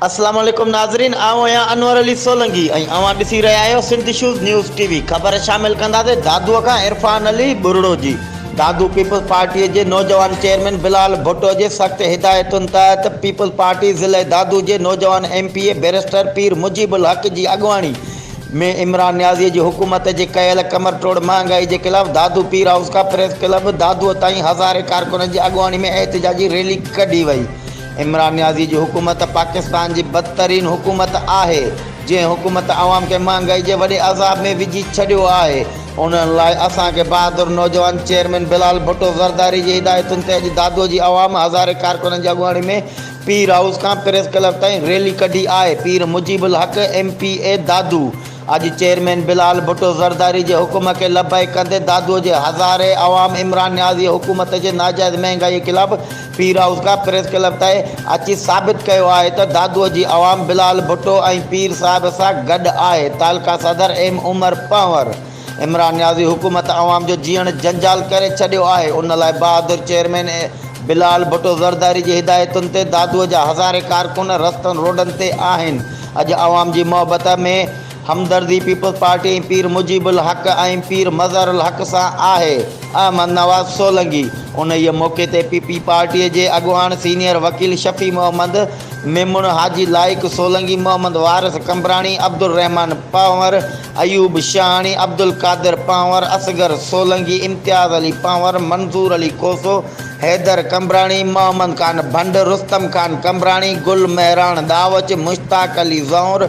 اسلام عليڪم ناظرين آئون آهيان انور علي سولنگي ۽ اوهان ڏسي رهيا آهيو Sindh issues news T V خبر شامل ڪنداسين دادو کان عرفان علي ٻرڙو جي دادو پيپلز پارٽي جي نوجوان چيئرمين بلال ڀٽو جي سخت هدايتن تحت پيپلز پارٽي ضلعي دادو جي نوجوان M P A barrister Pir Mujeeb ul Haq جي اڳواڻي ۾ عمران نيازي جي حڪومت جي ڪيل ڪمر ٽوڙ مهانگائي جي خلاف دادو پير هائوس کان پريس ڪلب دادو تائين هزارين ڪارڪنن جي اڳواڻي ۾ احتجاجي ريلي ڪڍي وئي. عمران نيازي جي حڪومت پاڪستان جي بدترين حڪومت آهي، جنهن حڪومت عوام کي مهانگائي جي وڏي عذاب ۾ وجهي ڇڏيو آهي، انهن لاء اسان کي بهادر نوجوان چيئرمين بلال ڀٽو زرداري جي هدايتن تي اڄ دادو جي عوام هزارين ڪارڪنن جي اڳواڻي ۾ پير هائوس کان پريس ڪلب تائين ريلي ڪڍي آهي، Pir Mujeeb ul Haq M P A Dadu اڄ چيئرمين بلال ڀٽو زرداري جي حڪم کي لبيڪ ڪندي دادو جي هزارين عوام عمران نيازي حڪومت جي ناجائز مهنگائي خلاف پير هائوس کان پريس ڪلب تائين اچي ثابت ڪيو آهي ته دادو جي عوام بلال ڀٽو ۽ پير صاحب سان گڏ آهي، تعلقه صدر ايم عمر پنهور. عمران نيازي حڪومت عوام جو جيئڻ جنجال ڪري ڇڏيو آهي ان لاء بهادر چيئرمين بلال ڀٽو زرداري جي هدايتن تي دادوء جا هزارين ڪارڪن رستن روڊن تي آهن اڄ عوام جي محبت ۾ همدردي پيپلز پارٽي ۽ پير مجيب الحق ۽ پير مظهر الحق سان آهي احمد نواز سولنگي انهيء موقعي تي پي پي پارٽي جي اڳواڻ سينيئر وڪيل شفيع محمد ميمڻ حاجي لائق سولنگي محمد وارث قمبراڻي عبدالرحمان پنهور ايوب شاهاڻي، عبدالقادر پنهور، اصغر سولنگي، امتياز علي پنهور، منظور علي کوسو، حيدر قمبراڻي، محمد خان ڀنڊ، رستم خان قمبراڻي، گل مهراڻ ڏاوچ، مشتاق علي زئور،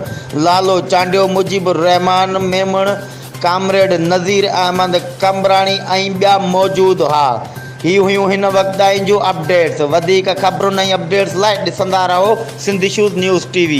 لالو چانڊيو، مجيب الرحمان ميمڻ، ڪامريڊ نذير احمد قمبراڻي ۽ ٻيا موجود ها. هي هيون هن وقت تائين جون اپڊيٽس. وڌيڪ خبرن ۽ اپڊيٽس لاء ڏسندا رهو Sindh issues news T V.